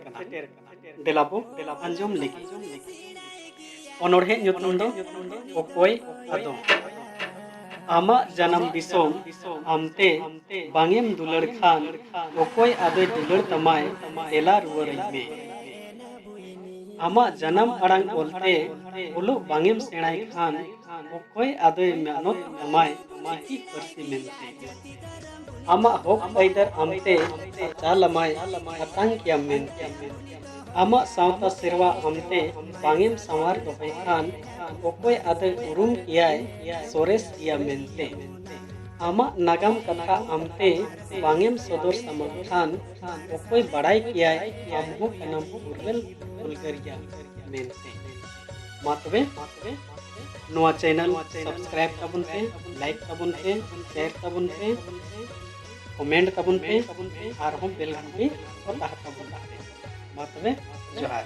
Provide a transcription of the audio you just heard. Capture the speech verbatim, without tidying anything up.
ᱠᱟᱱᱟ᱾ ᱫᱮᱞᱟ ᱵᱚ ᱟᱸᱡᱚᱢ ᱞᱮᱜᱮ᱾ ᱚᱱᱚᱬᱦᱮ ᱧᱩᱛᱩᱢ ᱫᱚ ᱚᱠᱚᱭ ᱟᱫᱚ᱾ ᱟᱢᱟᱜ ᱡᱟᱱᱟᱢ ᱫᱤᱥᱚᱢ ᱟᱢᱛᱮ ᱵᱟᱝᱮᱢ ᱫᱩᱞᱟᱹᱲ ᱠᱷᱟᱱ, ᱚᱠᱚᱭ ᱟᱫᱚᱭ ᱫᱩᱞᱟᱹᱲ ᱛᱟᱢᱟᱭ, ᱫᱮᱞᱟ ᱨᱩᱣᱟᱹᱲᱟᱹᱧ ᱢᱮ᱾ ᱟᱢᱟᱜ ᱡᱟᱱᱟᱢ ᱟᱲᱟᱝ ᱚᱞᱛᱮ ᱚᱞᱚᱜ ᱵᱟᱝᱮᱢ ᱥᱮᱬᱟᱭ ᱠᱷᱟᱱ, ᱚᱠᱚᱭ ᱟᱫᱚᱭ ᱢᱮᱱᱚᱛ ᱛᱟᱢᱟᱭ ᱪᱤᱠᱤ ᱯᱟᱹᱨᱥᱤ ᱢᱮᱱᱛᱮ? ᱟᱢᱟᱜ ᱦᱚᱠ ᱟᱹᱭᱫᱟᱹᱨ ᱟᱢᱛᱮ ᱪᱟᱞ ᱟᱢᱟᱭ ᱟᱛᱟᱝ ᱠᱮᱭᱟᱢ ᱢᱮᱱᱛᱮ᱾ ᱟᱢᱟᱜ ᱥᱟᱶᱛᱟ ᱥᱮᱨᱣᱟ ᱟᱢᱛᱮ ᱵᱟᱝᱮᱢ ᱥᱟᱶᱟᱨ ᱫᱚᱦᱚᱭ ᱠᱷᱟᱱ, ᱚᱠᱚᱭ ᱟᱫᱚᱭ ᱩᱨᱩᱢ ᱠᱮᱭᱟᱭ ᱥᱚᱨᱮᱥ ᱜᱮᱭᱟ ᱢᱮᱱᱛᱮ? ᱟᱢᱟᱜ ᱱᱟᱜᱟᱢ ᱠᱟᱛᱷᱟ ᱟᱢᱛᱮ ᱵᱟᱝᱮᱢ ᱥᱚᱫᱚᱨ ᱥᱟᱢᱟᱝ ᱠᱷᱟᱱ, ᱚᱠᱚᱭ ᱵᱟᱲᱟᱭ ᱠᱮᱭᱟᱭ ᱟᱢ ᱦᱚᱸ ᱠᱟᱱᱟᱢ ᱯᱷᱩᱨᱜᱟᱹᱞ ᱦᱩᱞᱜᱟᱹᱨᱤᱭᱟ ᱢᱮᱱᱛᱮ? ᱢᱟ ᱛᱚᱵᱮ, ᱱᱚᱣᱟ ᱪᱮᱱᱮᱞ ᱥᱟᱵᱥᱠᱨᱟᱭᱤᱵ ᱛᱟᱵᱚᱱ ᱯᱮ, ᱞᱟᱭᱤᱠ ᱛᱟᱵᱚᱱ ᱯᱮ, ᱥᱮᱭᱟᱨ ᱛᱟᱵᱚᱱ ᱯᱮ, ᱠᱚᱢᱮᱱᱴ ᱛᱟᱵᱚᱱ ᱯᱮ, ᱟᱨᱦᱚᱸ ᱵᱮᱞ ᱜᱷᱟᱱᱴᱤ ᱚᱛᱟ ᱛᱟᱵᱚᱱ ᱯᱮ᱾ ᱢᱟ ᱛᱚᱵᱮ, ᱡᱚᱦᱟᱨ᱾